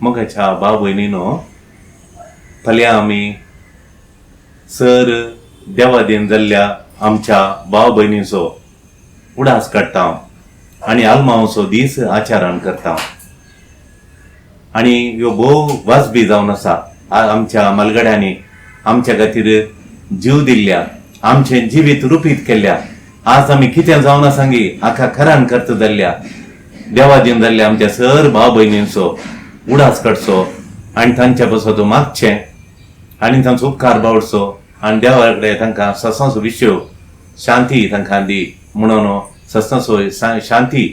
मोगाच्या भाव भयणीनो, फाल्यां आमी सर देवादीन जाल्ल्या आमच्या भाव भयणीचो उडास काडटा आनी आल्मांवचो दीस आचरण करता. आनी ह्यो भोव वाजबी जावन आसा आमच्या मालगड्यांनी आमच्या खातीर जीव दिल्ल्या, आमचें जिवीत रुपीत केल्ल्या, आज आमी कितें जावन आसा हाका खरान करता जाल्ल्या देवादीन जाल्ल्या आमच्या सर भाव भयणींचो उडास काडचो आनी तांच्या पासत मागचें आनी तांचो उपकार बावडचो आनी देवा कडेन तांकां ससांचो विशय शांती तांकां दी म्हणून, ससांचो शांती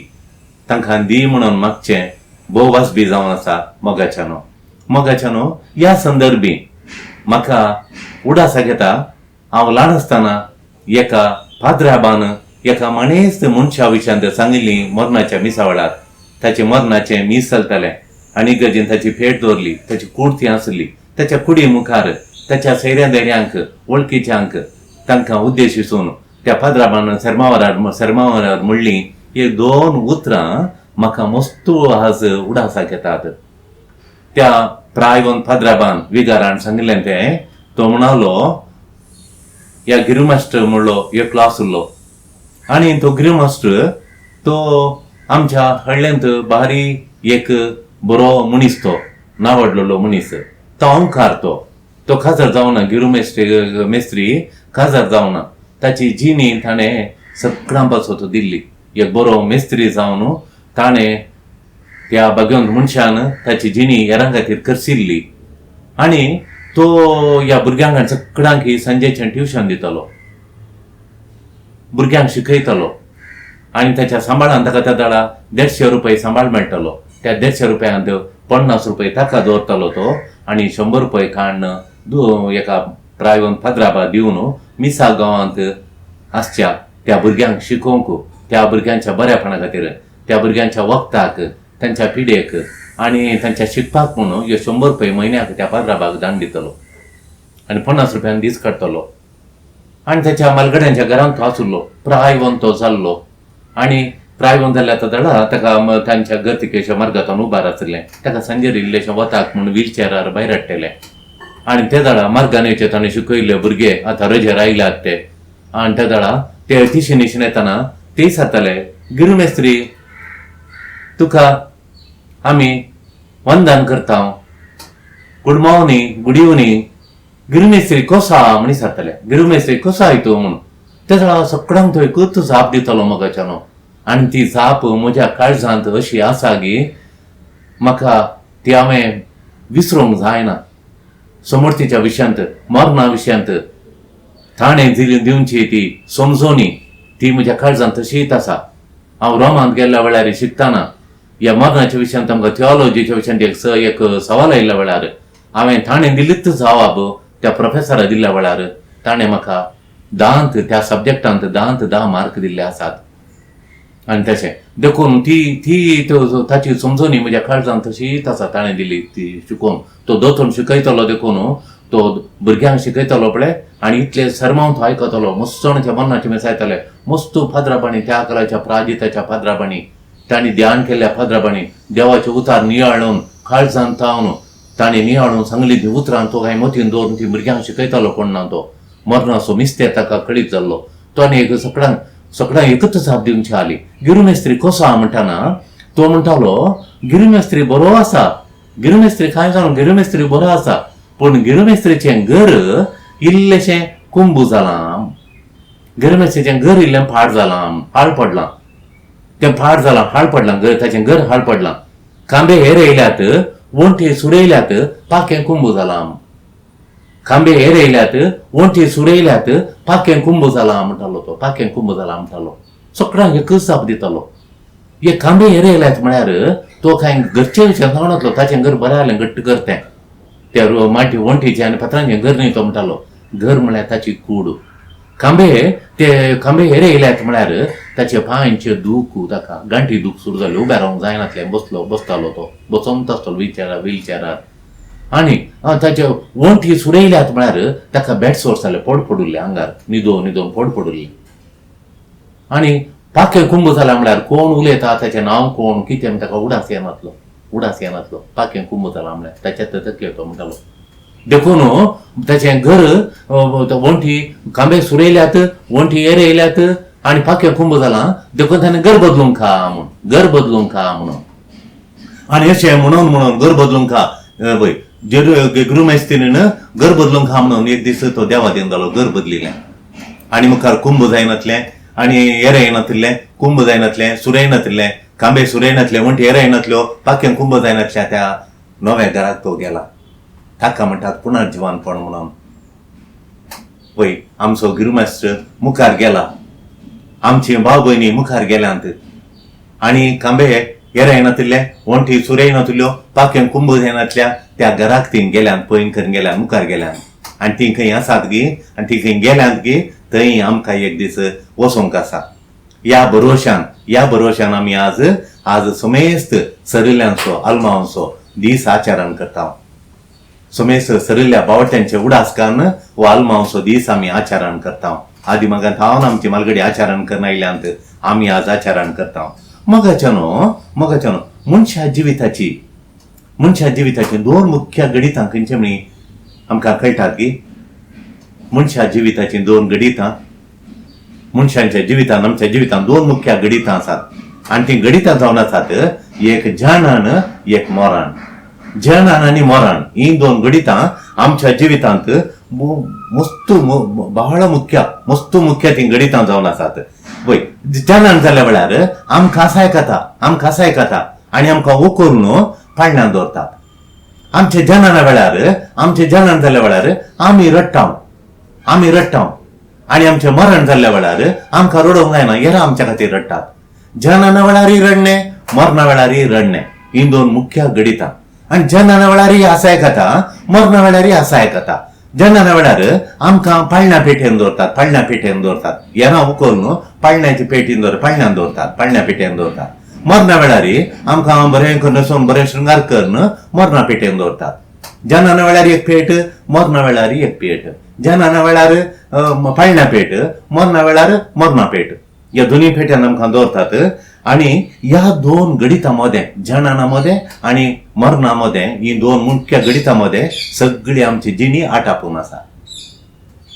तांकां दी म्हणून मागचें भोव वाजबी जावन आसा. मोगाच्यानो, मोगाच्यानो, ह्या संदर्भी म्हाका उडासाक येता, हांव ल्हान आसतना एका पाद्राबान एका माणेस्त मनशा विशयांत सांगिल्ली. मरणाच्या मिसा वेळार ताचें मरणाचें मीस चलतालें आनी इगर्जेन ताची फेट दवरली, ताची कूड थंय आसली. ताच्या कुडी मुखार ताच्या सैऱ्या धैर्यांक वळखीच्यांक तांकां उद्देश विसून त्या पाद्राबान सरमावरार सरमावरार म्हणली एक दोन उतरां म्हाका मस्तू आज उडासाक येतात. त्या प्रायवन पाद्राबान विगारान सांगिल्लें तें, तो म्हणालो, ह्या गिरू मास्टर म्हणलो एकलो आसलो आनी तो गिरू मास्टर तो आमच्या हळ्ळेंत बारी एक बरो मनीस, तो नावाडलेलो मनीस, तो अंकार, तो तो काजार जावना, गिरू मेस्त्री मेस्त्री काजार जावना. ताची जिणी ताणें सगळ्यां पासत दिल्ली. एक बरो मेस्त्री जावन ताणें त्या भाग्यवंत मनशान ताची जिणी हेरां खातीर करशिल्ली आनी तो ह्या भुरग्यांक सगळ्यांक सांजेचें ट्युशन दितालो, भुरग्यांक शिकयतालो आनी ताच्या सांबाळान ताका त्या दाडा 150 रुपये सांबाळ मेळटालो. त्या 150 रुपयांत 50 रुपये ताका दवरतालो तो आनी 100 रुपये काडून एका प्रायवंत पाद्राबा दिवन मिसा गांवांत आसच्या त्या भुरग्यांक शिकोवंक, त्या भुरग्यांच्या बऱ्यापणा खातीर, त्या भुरग्यांच्या वखदाक, तांच्या पिडेक आनी तांच्या शिकपाक म्हणून ह्यो 100 रुपये म्हयन्याक त्या पाद्राबाक दान दितलो आनी 50 रुपयान दीस काडटलो. आनी ताच्या मालगड्यांच्या घरांत तो आशिल्लो, प्रायवंत तो जाल्लो आनी प्रायवंत जाल्ल्या ताका ताका तांच्या गतिकेच्या मार्गांतल्यान उबार आशिल्लें. ताका सांजेर इल्लेशें वताक म्हूण व्हीलचेरार भायर हाडटलें आनी ते दाडा मार्गान येवचे ताणें शिकयल्ले भुरगे आतां रजेर आयल्यात ते आनी त्या दाडा ते तिशेन निशेन येतना ते जाताले, गिरू मेस्त्री, तुका आमी वंदन करता, good morning, good evening, गिरू Mestri कसो आहा म्हण विचारताले, गिरू मेस्त्री कसो आहाय तूं म्हणून. त्या वेळार सगळ्यांक तो एकूच जाप दितालो मोगाच्यानो आनी ती जाप म्हज्या काळजांत अशी आसा की म्हाका ती हांवें विसरूंक जायना. समर्थीच्या विशयांत, मरणा विशयांत ताणें दिली दिवची ती समजोणी ती म्हज्या काळजांत तशीच आसा. हांव रोमांत गेल्ल्या वेळार शिकतना ह्या मरणाच्या विशयांत आमकां थियोलॉजीच्या विशयांत एक एक सवाल आयिल्ल्या वेळार हांवें ताणें दिल्लीच जवाब त्या प्रोफेसरा दिल्ल्या वेळार ताणें म्हाका दांत त्या सब्जेक्टांत दांत 10 मार्क दिल्ले आसात. आनी तशें देखून ती ती ताची समजोणी म्हज्या काळजांत तशीच आसा. ताणें दिली ती शिकोवन, तो दोतोर शिकयतलो देखून तो भुरग्यांक शिकयतलो पळय आनी इतले सरमांव तो आयकतलो, मस्तोणच्या मरणाचे मिसायताले मस्त फादराबांनी, त्या काळाच्या प्राजिताच्या फादराबांनी, तांणी ध्यान केल्ल्या फादराबांनी, देवाचे उतार नियाळून काळजांत तावन ताणें नियाळून सांगली ती उतरां तो कांय मतीन दवरून ती भुरग्यांक शिकयतालो. कोण ना तो मरणाचो मिस्तेर ताका कळीत जाल्लो. तो आनी एक सगळ्यांक सगळ्यांक एकच जाप दिवची आली. गिरू मेस्त्री कसो आहा म्हणटाना तो म्हणटालो, गिरू मेस्त्री बरो आसा, गिरू मेस्त्री कांय जाणू, गिरू मेस्त्री बरो आसा, पूण गिरू मेस्त्रीचें घर इल्लेशें कुंबू जालां, गिरू मेस्त्रीचें घर इल्लें पाड जालां, हाळ पडलां तें, पाड जालां, हाळ पडलां घर, ताचें घर हाळ पडलां, खांबे हेर येयल्यात, वण्टी सुरयल्यात, पाखें कुंबू जालां, खांबे हेर येयल्यात, वण्टी सुरयल्यात, पाखें कुंबू जालां म्हणटालो तो, पाखें कुंबू जालां म्हणटालो. सगळ्यांक एकच जाप दितालो. हे खांबे हेर येयल्यात म्हळ्यार तो कांय घरचे विशय सांगनातलो. ताचें घर बरें जालें, घट्ट घर तें, त्या माटी वण्टीचें आनी फातरांचें घर न्ही. तो म्हणटालो, घर म्हळ्यार ताची कूड, खांबे ते खांबे हेर येयल्यात म्हळ्यार ताचे पांयचे दूख, ताका गांठी दूख सुरू जाली, उबें रावंक जायनातलें, बसलो बसतालो तो, बसोंत आसतलो व्हीलचेरार व्हीलचेरार. आनी ताचे वण्टी सुरयल्यात म्हळ्यार ताका बेड सोर जाले, पोड पडुल्ले आंगार, न्हिदोन न्हिदोन पोड पडुल्ले. आनी पाखें कुंभ जाल्या म्हळ्यार कोण उलयता, ताचें नांव कोण कितें ताका उडास येनातलो. उडास येनासलो. पाखें कुंब जालां म्हळ्यार ताच्या तकलेर तो म्हणटालो. देखून ताचें घर वण्टी खांबे सुरयल्यात, वण्टी एरयल्यात आनी पाखें कुंब जालां, देखून ताणें घर बदलूंक खा म्हूण, घर बदलूंक खा म्हणून. आनी अशें म्हणून म्हणून घर बदलूंक खा पळय गुरुमेस्तीन घर बदलूंक खा म्हणून एक दीस तो देवादीन जालो, घर बदलिलें आनी मुखार कुंभ जायनातलें आनी एरय नातिल्लें, कुंभ जायनातलें, सुरय नातिल्लें, खांबे सुरय नातले, वण्टी एरय नातल्यो, पाखें कुंभ जायनातल्या त्या नव्या घराक तो गेला. ताका म्हणटात पुनर्जिवानपण म्हणून. पळय आमचो गिरमास्टर मुखार गेला, आमची भाव भयणी मुखार गेल्यांत आनी खांबे एरय नातिल्ले, वण्टी सुरय नातिल्ल्यो, पाखें कुंभ जायनातल्या त्या घराक तीं गेल्यान, पयन करून गेल्यान, मुखार गेल्यान आनी तीं खंय आसात गी आनी तीं खंय गेल्यांत गी थंय आमकां एक दीस वचोंक आसा. ह्या भरवशान, ह्या भरवशान आमी आज आज समेस्त सरिल्ल्यांचो आल्मांचो दीस आचरण करता. समेस्त सरिल्ल्या बावट्यांचे उडास कान्न हो आल्मांचो दीस आमी आचरण करता. आदी मगान थावन आमची मालगडी आचरण करना आयल्यांत, आमी आज आचरण करता. मगाच्यानो मगाच्यानो मनशा जिविताची, मनशा जिविताची दोन मुख्य घडितां खंयचे म्हणी आमकां कळटात की मनशा जिविताची दोन घडितां, मनशांच्या जिवितान आमच्या जिवितान दोन मुख्य घडितां आसात आनी तीं घडितां जावन आसात एक जनन एक मरण. जनन आनी मरण हीं दोन घडितां आमच्या जिवितांत मस्तू बहळ मुख्य, मस्तू मुख्य तीं घडितां जावन आसात. पळय जनन जाल्या वेळार आमकां आसाय कथा, आमकां आसाय कथा आनी आमकां उकरून पाळण्यान दवरतात. आमच्या जनना वेळार, आमचें जनन जाल्या वेळार आमी रडटा, आमी रडटा आनी आमचें मरण जाल्ल्या वेळार आमकां रडोवंक जायना, हेरां आमच्या खातीर रडटात. जनना वेळारय रडणें, मरणा वेळारय रडणें, हीं दोन मुख्य घडितां. आनी जनना वेळारय आसाय कथा, मरणा वेळारय आसाय कथा. जनना वेळार आमकां पाळण्या पेटेन दवरतात, पाळण्या पेटेन दवरतात, हेरां उकरून पाळण्याचे पेटीन दवर, पाळण्यान दवरतात, पाळण्या पेटेन दवरतात. मरणा वेळार आमकां बरें करून न्हेसोवन बरें शृंगार करून मरणा पेटेन दवरतात. जनना वेळार एक पेट, मरणा वेळार एक पेट. जनना वेळार पाळण्या पेट, मरणा वेळार मरणा पेट, ह्या दोनूय पेट्यान आमकां दवरतात. आनी ह्या दोन घडितां मदें, जनना मदें आनी मरणा मदें, ही दोन मुख्य घडितां मदें सगळी आमची जिणी आटापून आसा,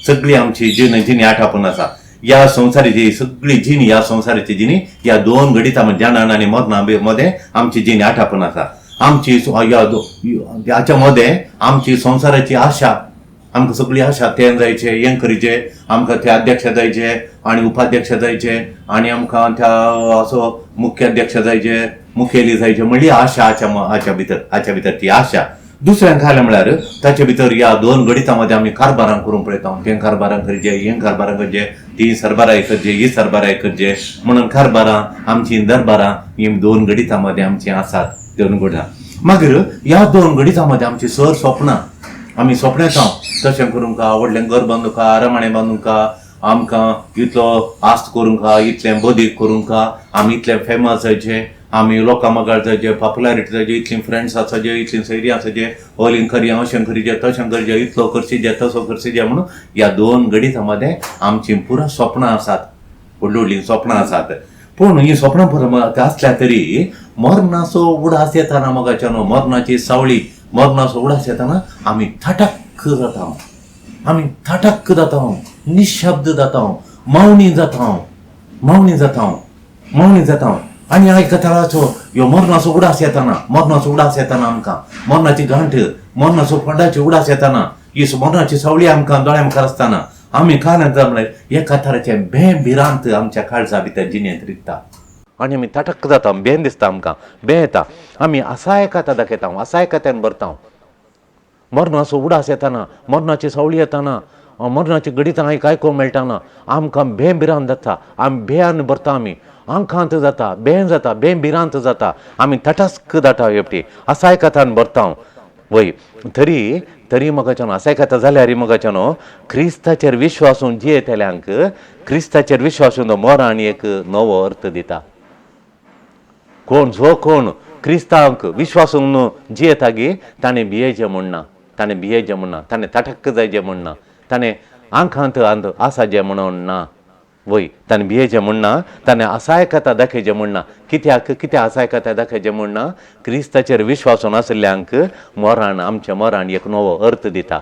सगळी आमची जिणी जिणी आटापून आसा. ह्या संवसाराची सगळी जिणी, ह्या संवसाराची जिणी ह्या दोन घडितां जनन आनी मरणा मदें आमची जिणी आटापून आसा. आमची ह्या ह्याच्या मदें आमची संवसाराची आशा, आमकां सगळी आशा, तें जायचें, हें करीचें, आमकां ते अध्यक्ष जायचे आनी उपाध्यक्ष जायचे आनी आमकां त्या असो मुख्य अध्यक्ष जायचे, मुखेली जायचे म्हणली आशा हाच्या हाच्या भितर, हाच्या भितर ती आशा. दुसऱ्यांक खालें म्हळ्यार ताचे भितर ह्या दोन घडितां मदें आमी कारभारां करूंक पळयता, तें कारभारां करचें, हें कारभारां करचें, ती सरबराय करचे, ही सरबराय करचे म्हणून कारभारां आमची दरबारां ही दोन घडितां मदें आमचीं आसात, दोन घडितां. मागीर ह्या दोन घडितां मदें आमची सर सोपनां, आमी सोपणेता तशें करूंक व्हडलें घर बांदूंक, आरमाणे बांदूंक, आमकां इतलो आस्त करूंक, इतलें बदीक करूंक, आमी इतलें फेमस जायचें, आमी लोकां मगाळ जायचे, पॉपुलरिटी जायचे, इतलीं फ्रेंड्स आसाचे, इतलीं सैरी आसाचे, ओलीं करया, अशें करीचे, तशें करीचे, इतलो करशीजे, तसो करशीजे म्हणून ह्या दोन घडितां मदें आमचीं पुरा सोपणां आसात, व्हडलीं व्हडलीं सोपणां आसात. पूण हीं सोपणां पुरा आसल्या तरी मरणाचो उडास येताना मोगाच्या न्हू, मरणाची सावळी, मरणाचो उडास येताना आमी थटक जाता, आमी थटक जाता, निशब्द जाता, मौनी जाता, मौनी जाता, मौनी जाता. आनी आयकताचो ह्यो मरणाचो उडास येताना, मरणाचो उडास येताना आमकां मरणाची गांठ, मरणाचो फोंडाची उडास येताना, ही मरणाची सावळी आमकां दोळ्या मुखार आसतना आमी कांय म्हळ्यार एका तराचें भें भिरांत आमच्या काळजा भितर जिणेंत रिगता आनी आमी तटक जाता, भें दिसता आमकां, भें येता, आमी असायकता दाखयता, असायकत्यान भरता. मरणाचो उडास येताना, मरणाची सावळी येताना, मरणाची घडितां आयकूंक मेळटाना आमकां भें भिरांत जाता, आमी भेंयान भरता, आमी आंकांत जाता, भें जाता, भें भिरांत जाता, आमी तटस्क जाता, एकटी असायकतान भरता. वय तरी तरी मोगाच्यानो असायकता जाल्यार मोगाच्यानो क्रिस्ताचेर विश्वासून जियेतल्यांक क्रिस्ताचेर विश्वासून मरण एक नवो अर्थ दिता. कोण जो कोण क्रिस्तांक विश्वासून जियेता गी ताणें भियेचें म्हूण ना, ताणें भियेचें म्हूण ना, ताणें तटक जायचें म्हूण ना, ताणें आंकांत आसा जें म्हणून ना. वय ताणें भियेचें म्हण ना, ताणें असायकता दाखयचें म्हण ना. कित्याक कित्याक असायकता दाखयचें म्हण ना? क्रिस्ताचेर विश्वासून आशिल्ल्यांक मरण, आमचें मरण एक नवो अर्थ दिता,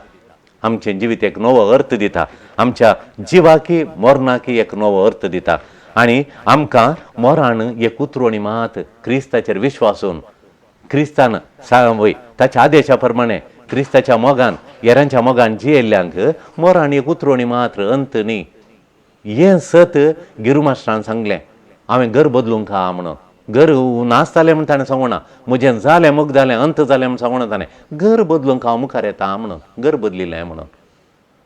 आमचें जिवीत एक नवो अर्थ दिता, आमच्या जिवाकी मरणाकी एक नवो अर्थ दिता. आनी आमकां मरण एक उतरोणी मात क्रिस्ताचेर विश्वासून, क्रिस्तान वय ताच्या आदेशा प्रमाणे क्रिस्ताच्या मोगान हेरांच्या मोगान जियेल्ल्यांक मरण एक उतरोणी मात्र, अंत न्ही. हें सत गिरू मास्टरान सांगलें, हांवें घर बदलूंक आहा म्हणून. घर नासतालें म्हूण ताणें सांगूना, म्हजें जालें मोग जालें अंत जालें म्हूण सांगूना ताणें, घर बदलूंक हांव मुखार येता म्हणून, घर बदलिलें म्हणून.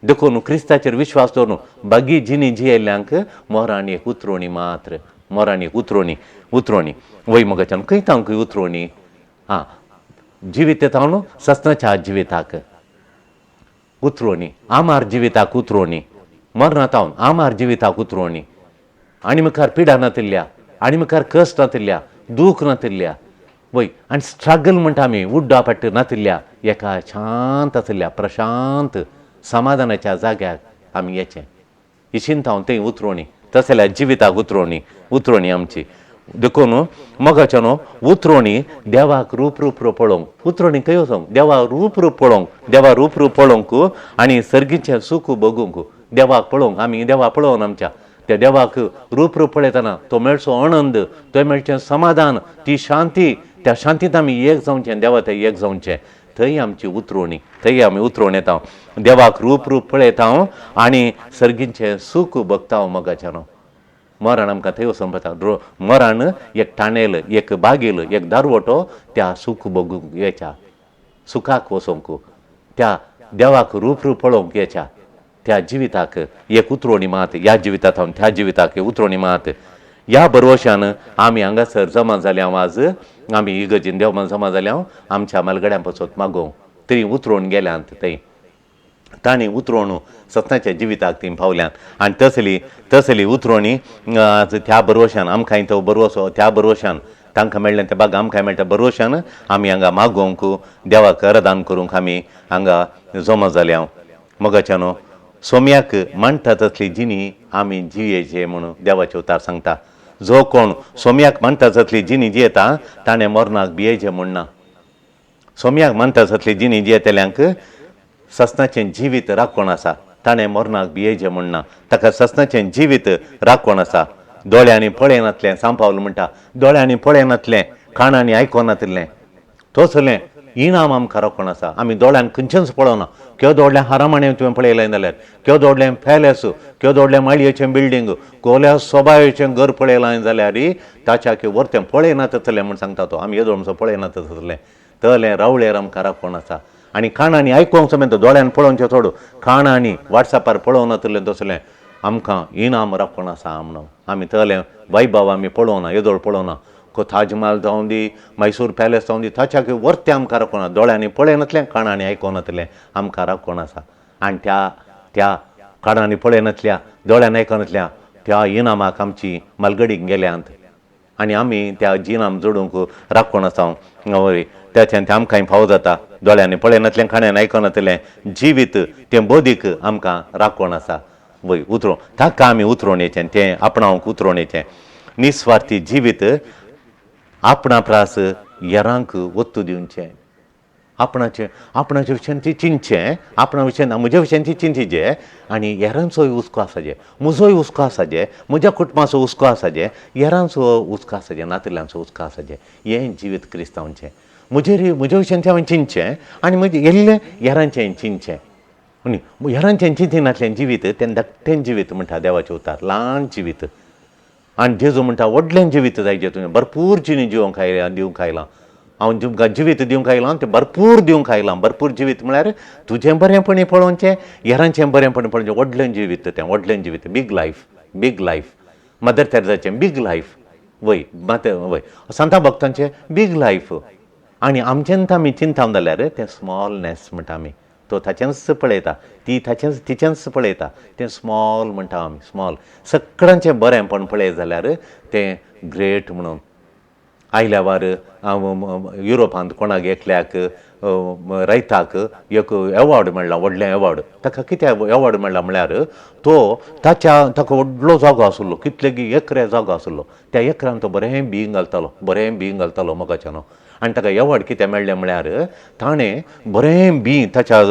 देखून क्रिस्ताचेर विश्वास दवरून बागी जिणी जियेल्ल्यांक मरण एक उतरोणी मात्र, मरण एक उतरोणी, उतरोणी. वय मोगाच्यान खंय तांकां उतरोणी? आं, जिवीत येता न्हू सस्नाच्या जिविताक उतरोणी, आमार जिविताक उतरोणी, मरणांत आमार जिविताक उतरोणी. आनी मुखार पिडा नातिल्ल्या, आनी मुखार कश्ट नातिल्ल्या, दूख नातिल्ल्या, वय आनी स्ट्रगल म्हणटा आमी, उड्डा पट्ट नातिल्ल्या एका शांत आशिल्ल्या प्रशांत समाधानाच्या जाग्याक आमी येचें. इशीन थावन थंय उतरोणी, तशें जाल्यार जिविताक उतरोणी, उतरोणी आमची. देखून मोगाच्या न्हू उतरोणी देवाक रूप रूप पळोवंक, उतरोणी खंय वचोंक? देवा रूप रूप पळोवंक, देवा रूप रूप पळोवंक आनी सर्गीचें सूख भोगूंक. देवाक पळोवंक आमी देवा पळोवन आमच्या त्या देवाक रूप रूप पळयतना तो मेळचो आनंद, तो मेळचें समाधान, ती शांती, त्या शांतींत आमी एक जावचें, देवा थंय एक जावचें, थंय आमची उतरोणी, थंय आमी उतरोण येता. देवाक रूप रूप पळयता आनी सर्गीचें सूख भोगता. मोगाच्या न्हू मरण आमकां थंय वचोन पडटा. मरण एक टाणेल, एक बागेल, एक दारवटो त्या सूख भोगूंक येच्या, सुखाक वचोंक, त्या देवाक रूप रूप पळोवंक येच्या त्या जिविताक एक उतरोणी मात, ह्या जिविता थावन त्या जिविताक उतरोणी मात. ह्या भरवशान आमी हांगासर जमा जाल्या. आज आमी इगर्जीन देवमान जमा जाल्या, आमच्या म्हालगड्यां पासत मागोवंक. थंय उतरोवन गेल्यांत, थंय तांणी उतरोवन सत्नाच्या जिविताक ती पावल्यांत. आनी तसली तसली उतरोणी आज त्या भरवशान आमकां तो भरवसो, त्या भरवशान तांकां मेळ्ळें तें बाग आमकां मेळटा भरवशान आमी हांगा मागोवंक, देवाक आराधन करूंक आमी हांगा जमा जाल्या. मोगाच्या न्हू सोम्याक मानता तसली जिणी आमी जियेचे म्हणून देवाचे उतार सांगता. जो कोण सोम्याक मानता तसली जिणी जियेता ताणें मरणाक भियेचें म्हण ना. सोम्याक मानता तसली जिणी जियेतल्यांक सस्नाचें जिवीत राखण आसा, ताणें मरणाक भियेचें म्हण ना. ताका सस्नाचें जिवीत राखण आसा. दोळ्यांनी पळयनातलें, सांपावल म्हणटा, दोळ्यांनी पळयनातलें, कानांनी आयकनातलें तसलें इनाम आमकां राखण आसा. आमी दोळ्यान खंयचेंच पळोवना. केदो व्हडलें हारामाणें तुवें पळयलें जाल्यार, केदो व्हडलें पॅलेस, केदो व्हडलें माळयेचें बिल्डींग, कोल्या सोबायेचें घर पळयलें जाल्यार ताच्या वरतें पळयना तसलें म्हूण सांगता तो. आमी येदो म्हणसो पळयना तसलें तलें रावळेर आमकां राखण आसा. आनी कानांनी आयकोंक समेत, दोळ्यान पळोवचें थोडो, कानांनी वॉट्सॅपार पळोवना तसलें आमकां इनाम राखण आसा म्हणून. आमी तलें वैभव आमी पळोवना, येदोळ पळोवना. ताजमहाल जावं दी, मैसूर पॅलेस जावं दी, ताच्या वरतें आमकां राखण, दोळ्यांनी पळयनातलें, कानांनी आयकनातलें आमकां राखण आसा. आनी त्या त्या कानांनी पळयनातल्या, दोळ्यांनी आयकनातल्या त्या इनामाक आमची मालगडीक गेल्यांत आनी आमी त्या जिनाम जोडूंक राखण आसा. वय त्याच्यान तें आमकां फावो जाता. दोळ्यांनी पळयनातलें, कानांनी आयकनातलें जिवीत तें बोधीक आमकां राखण आसा. वय उतरोवन ताका आमी उतरोवन येचें, तें आपणावंक उतरोवन येचें. निस्वार्थी जिवीत आपणा प्रास हेरांक वत्तू दिवचें, आपणाचें आपणाचे विशयान ती चिंतचें, आपणा विशयान म्हज्या विशयान ती चिंतिचें आनी हेरांचोय हुस्को आसाजे, म्हजोय हुस्को आसाजे, म्हज्या कुटुंबाचो हुस्को आसाजे, हेरांचो हुस्को आसाजे, नातिल्ल्यांचो हुस्को आसाजे. हें जिवीत क्रिस्तांवचें. म्हजेर म्हज्या विशयान तें हांवें चिंतचें आनी म्हजें येल्लें हेरांचें चिंतचें. आनी हेरांचें चिंतिनातलें जिवीत तें धाकटें जिवीत म्हणटा देवाचें उतार, ल्हान जिवीत. आनी जेजू म्हणटा व्हडलें जिवीत जायजें तुवें, भरपूर जिणी जिवंक आयल्या, दिवंक आयलां हांव, तुमकां जिवीत दिवंक आयलां, तें भरपूर दिवंक आयलां. भरपूर जिवीत म्हळ्यार तुजें बरेंपणी पळोवचें, हेरांचें बरेंपणी पळोवचें, व्हडलें जिवीत तें, व्हडलें जिवीत, big life, big life. Mother तेरेजाचें बीग लायफ, वय मात वय सांता भक्तांचें बीग लायफ. आनी आमचेंच आमी चिंता जाल्यार तें स्मॉलनेस म्हणटा आमी. तो ताचेंच पळयता, ती ताचेंच तिचेंच पळयता, तें स्मॉल म्हणटा आमी, स्मॉल. सगळ्यांचें बरेंपण पळयत जाल्यार तें ग्रेट म्हणून. आयल्यावर युरोपांत कोणाक एकल्याक रयताक एक एवॉर्ड मेळ्ळा, व्हडलें एवॉर्ड. ताका कितें एवॉर्ड मेळ्ळा म्हळ्यार तो ताच्या ताका व्हडलो जागो आशिल्लो, कितलेगी एकरे जागो आशिल्लो, त्या एकरान तो बरें बीं घालतालो, बरें बीं घालतालो मोगाच्यानो. आनी ताका एवॉर्ड कितें मेळ्ळें म्हळ्यार ताणें बरें बीं ताच्या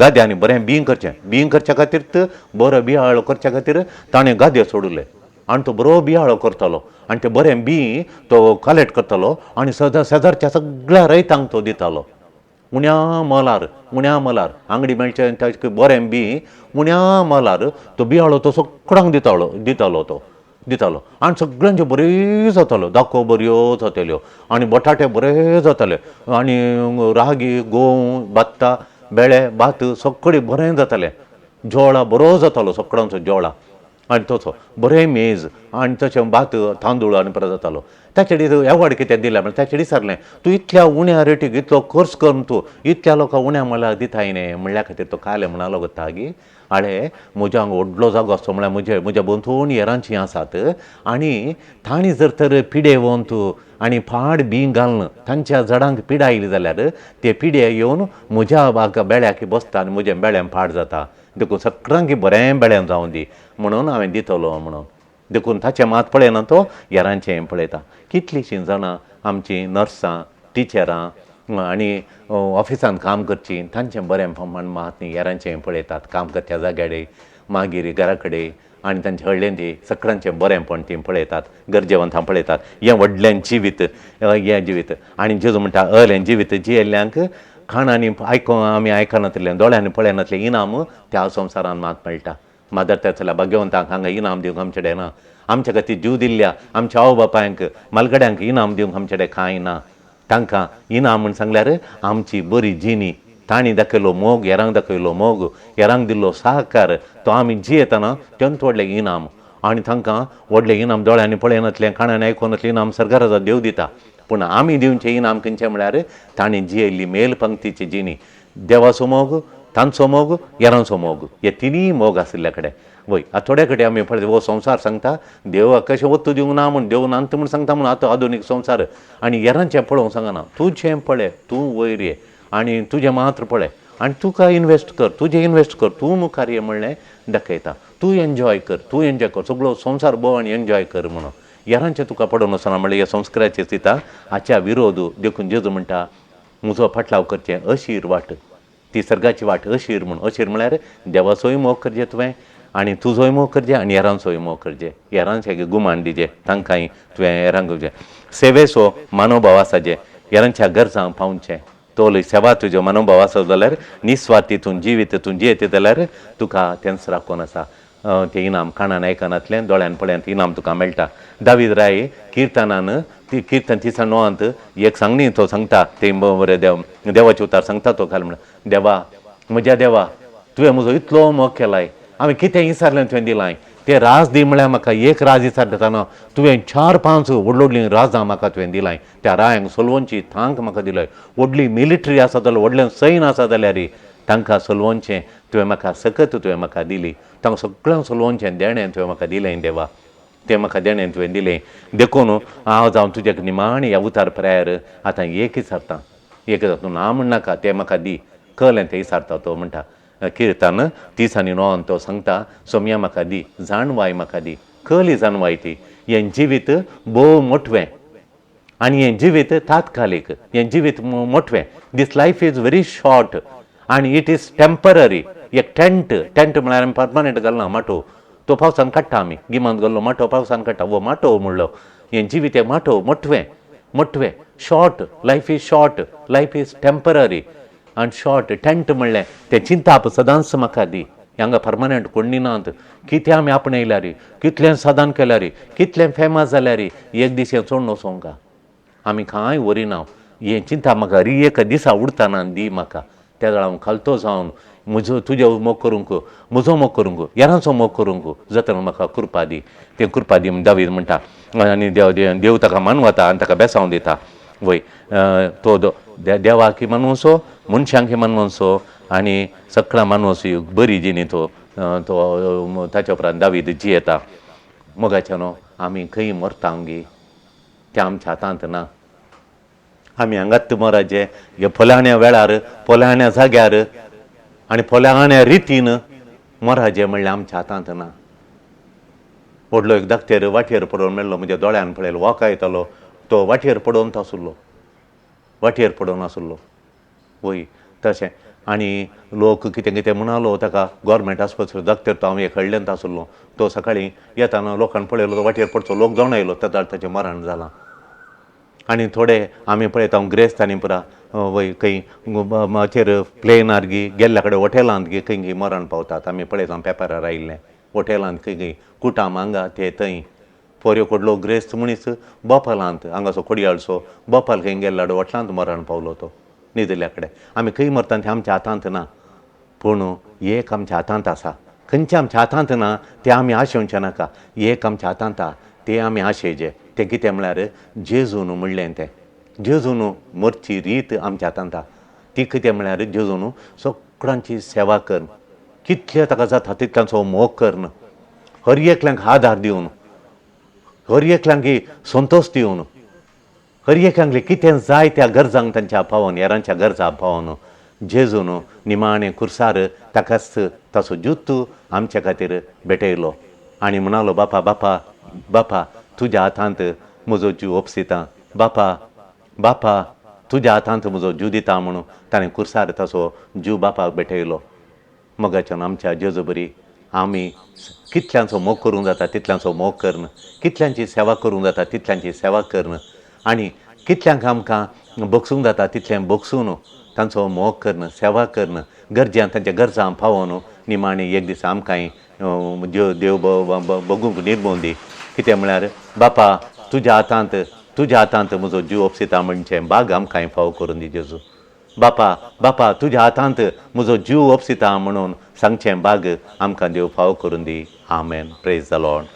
गाद्यांनी बरें बीं करचें, बीं करच्या खातीर बरो बियाळो करच्या खातीर ताणें गादे सोडले आनी तो बरो बियाळो करतालो आनी तें बरें बीं तो कलेक्ट करतालो आनी शेजारच्या सगळ्या रयतांक तो दितालो उण्या मोलार, उण्या मोलार आंगडी मेळचें ताचे बरें बीं उण्या मोलार तो बियाळो तो सगळ्यांक दितालो, दितालो तो दितालो आनी सगळ्यांच्यो बऱ्यो जाताल्यो, दाको बऱ्यो जाताल्यो आनी बटाटे बरे जाताले आनी रागी गोंव भात्ता बेळे भात सगळें बरें जातालें, जोळा बरो जातालो सगळ्यांचो जोळा आनी तसो बरें मेज आनी तशें भात तांदूळ आनी परत जातालो. ताचे एवॉर्ड कितें दिलें म्हळ्यार ताचे विचारलें तूं इतल्या उण्या रेटीक इतलो खर्च करून तूं इतल्या लोकांक उण्या मोलाक दिताय न्ही म्हणल्या खातीर तो काले म्हणालो गो आळे म्हज्या हांगा व्हडलो जागो आसतो म्हळ्यार म्हजे म्हज्या भोंवतणी हेरांची आसात आनी तांणी जर तर पिडे तूं आनी पाड बीं घालून तांच्या झाडांक पिडा आयली जाल्यार ते पिडे येवन म्हज्या बेळ्याक बसता आनी म्हज्या बेळ्यान पाड जाता, देखून सगळ्यांक बरें बेळ्यान जावं दी म्हणून हांवें दितलो म्हणून. देखून ताचें मात पळयना तो हेरांचें पळयता. कितलींशीं जाणां आमचीं नर्सां टिचरां आनी ऑफिसांत काम करचीं तांचें बरें प्रमाण मात न्ही हेरांचें पळयतात, काम करच्या जाग्यार मागीर घरा कडेन आनी तांचे हळ्ळें ती सगळ्यांचें बरेंपण तीं पळयतात, गरजेवंतां पळयतात. हें व्हडलें जिवीत, हें जिवीत. आनी जेजू म्हणटा अहलें जिवीत जियेल्ल्यांक कानांनी आयको आमी आयकनातलें दोळ्यांनी पळयनातलें इनाम त्या संवसारान मात मेळटा. मादर तेरेसा भाग्यवंतांक हांगा इनाम दिवंक आमचे कडेन ना, आमच्या खातीर जीव दिल्ल्या आमच्या आवय बापायंक मालगड्यांक इनाम दिवंक आमचे कडेन कांय ना. तांकां इनाम म्हूण सांगल्यार आमची बरी जिणी, तांणी दाखयलो मोग, हेरांक दाखयलो मोग, हेरांक दिल्लो सहकार तो आमी जियेतना तेंच व्हडलें इनाम. आनी तांकां व्हडलें इनाम दोळ्यांनी पळयनातलें कानांनी आयकनातलें इनाम सरकाराचो देव दिता, पूण आमी दिवचें इनाम खंयचें म्हळ्यार तांणी जियेल्ली मेल पंक्तीची जिणी, देवाचो मोग, तांचो मोग, हेरांचो मोग, हे तिनूय मोग आशिल्ल्या कडेन. वय आतां थोड्या कडेन आमी पळयता हो संवसार सांगता देवाक कशें वत्तू दिवंक ना म्हूण, देव नात म्हूण सांगता म्हूण आतां आधुनीक संवसार आनी हेरांचें पळोवंक सांगना, तुजें पळय, तूं वयर ये आनी तुजें मात्र पळय आनी तुका इनवेस्ट कर, तुजें इनवेस्ट कर, तूं मुखार ये म्हणलें दाखयता, तूं एन्जॉय कर, तूं एन्जॉय कर, सगळो संवसार भोव आनी एन्जॉय कर म्हणून हेरांचें तुका पडून वचना म्हणल्यार ह्या संस्काराचें दिता हाच्या विरोध. देखून जेजू म्हणटा म्हजो फाटलाव करचें अशीर वाट, ती सर्गाची वाट अशीर म्हूण. अशीर म्हळ्यार देवाचोय मोग करचें तुवें आनी तुजोय मोग करचें आनी हेरांचोय मोग करचें, हेरांचे गुमान दिजे तांकांय तुवें हेरांक करचें, सेवेचो मनोभाव आसा जे हेरांच्या गरजांक पावचें, तो सेवा तुज्यो मनोभाव आसा जाल्यार निस्वार्थी तूं जिवीत तूं जियेता जाल्यार तुका तेंच राखून आसा तें इनाम कानान आयकनातलें दोळ्यान पळयन इनाम तुका मेळटा. दावीद राय किर्तनान ती किर्तन तिसा णवांत एक सांगणी तो सांगता, ते बरें देव देवाचे उतार सांगता तो घाल म्हणटा, देवा म्हज्या देवा तुवें म्हजो इतलो मोग केलाय, हांवें कितें विचारलें तुवें दिलाय, ते राज दी म्हळ्यार म्हाका एक राज विचारता ना, तुवें 4 5 व्हडली व्हडलीं राजां म्हाका तुवें दिलाय, त्या रायांक सोलवोनची तांक म्हाका दिलाय, व्हडली मिलिटरी आसा जाल्यार व्हडलें सैन आसा जाल्यार तांकां सोलवोनचें तुवें म्हाका सकत तुवें म्हाका दिली, तांकां सगळ्यांक सोलवोनचें देणें तुवें म्हाका दिलें देवा, तें म्हाका देणें तुवें दिलें, देखून हांव जावन तुज्या निमाणें ह्या उतार प्रायर आतां एक विचारता, एक तूं ना म्हणनाका, तें म्हाका दी, कळ्ळें तें विचारता तो म्हणटा. किर्तन 30 आनी 9 तो सांगता सोम्या म्हाका दी, जाणवाय म्हाका दी, कली जाणवाय ती, हें जिवीत भोव मोटवें आनी हें जिवीत तात्कालीक, हें जिवीत मोटवें, this life is very short आनी it is temporary. एक टेंट, टेंट म्हळ्यार आमी परमनंट घालना माटोव, तो पावसान काडटा आमी, गिमांत घाल्लो माटोव पावसान काडटा, हो माटोव म्हणलो हें जिवीत हें माटोव मोटवें, मोटवें, short, life is short, life is temporary आनी शॉर्ट. टेंट म्हणलें तें चिंताप सदांच म्हाका दी, हांगा परमनंट कोण नात, कितें आमी आपणायल्यार, कितलें साधन केल्यार, कितलें फेमस जाल्यार एक दीस हें सोडून वचोंक आमी कांय व्हरिना, हें चिंता म्हाका री एक दिसा उडतना दी म्हाका, त्या वेळार हांव खालतो जावन म्हजो तुजो मोग करूंक, म्हजो मोग करूंक, हेरांचो मोग करूंक जातना म्हाका कृपा दी, तें कृपा दी म्हूण दावीद म्हणटा. आनी देव देव ताका मानवता आनी ताका बेसांव दिता. वय तो देवाक मानवचो, मनशांक मानवचो आनी सगळ्या मानवचो बरी जिणी तो तो ताच्या उपरांत दावीद जियेता. मोगाच्या न्हू आमी खंय मरता गे तें आमच्या हातांत ना, आमी हांगात मराचे हे फलाण्या वेळार, फलाण्या जाग्यार आनी फलाण्या रितीन मराजे म्हणल्यार आमच्या हातांत ना. व्हडलो एक धाकटेर वाटेर पडोवन मेळ्ळो, म्हज्या दोळ्यान पळयलो, वाका येतालो तो वाटेर पडोवन आसलो, वाटेर पडोवन आसलो वय तशें. आनी लोक कितें कितें म्हणालो ताका, गोवोरमेंट आस्पत्रेचो धाकटेर तो हांव एक हळ्ळेंत आसलो, तो सकाळीं येताना लोकांक पळयलो, तो वाटेर पडचो लोक जावन आयलो, तेदाळ ताचें मरण जालां. आनी थोडे आमी पळयता ग्रेस्तांनी पुरा वय खंय माचेर प्लेनार गी गेल्ल्या कडेन हॉटेलांत गी खंय खंय मरण पावतात, आमी पळयता पेपरार आयिल्लें. हॉटेलांत खंय खंय कुटाम हांगा ते थंय. पोरयो कडलो ग्रेस्त मनीस भोपालांत हांगासो कोडयाळचो भोपाल खंय गेल्ल्या कडेन हॉटेलांत मरण पावलो तो न्हिदिल्ल्या कडेन. आमी खंय मरता तें आमच्या हातांत ना, पूण एक आमच्या हातांत आसा. खंयचें आमच्या हातांत ना तें आमी आशेवचें नाका, एक आमच्या हातांत आसा तें आमी आशेचें. तें कितें म्हळ्यार जेजून म्हणलें तें, जेजून मरची रीत आमच्या हातांत आसा. ती कितें म्हळ्यार जेजून सगळ्यांची सेवा करून कितले ताका जाता तितल्यांचो मोग करून हर एकल्यांक आदार दिवन हर एकल्यांक संतोश दिवन हर एकल्यांक कितें जाय त्या गरजांक तांच्या पावोवन, हेरांच्या गरजां पावोवन जेजून निमाणें खुर्सार ताकाच ताचो जुत्तू आमच्या खातीर भेटयलो आनी म्हणालो, बापा बापा बापा तुज्या हातांत म्हजो जीव ओपसिता, बापा बापा तुज्या हातांत म्हजो जीव दिता म्हणून ताणें खुर्सार ताचो जीव बापाक भेटयलो. मगाच्यान आमच्या जेजू बरी आमी कितल्यांचो मोग करूंक जाता तितल्यांचो मोग करून, कितल्यांची सेवा करूंक जाता तितल्यांची सेवा करून आनी कितल्यांक आमकां बगसूंक जाता तितलें बगसून तांचो मोग करून सेवा करून गरजेन तांच्या गरजां पावोवन निमाणी एक दीस आमकांय देव बगूंक निर्मोवन दी. कितें म्हळ्यार बापा तुज्या हातांत तुज्या हातांत म्हजो जीव ओपसिता म्हणचें बाग आमकांय फाव करून दी जेजू. बापा बापा तुज्या हातांत म्हजो जीव ओपसिता म्हणून सांगचें बाग आमकां देव फाव करून दी. आमेन. Praise the Lord.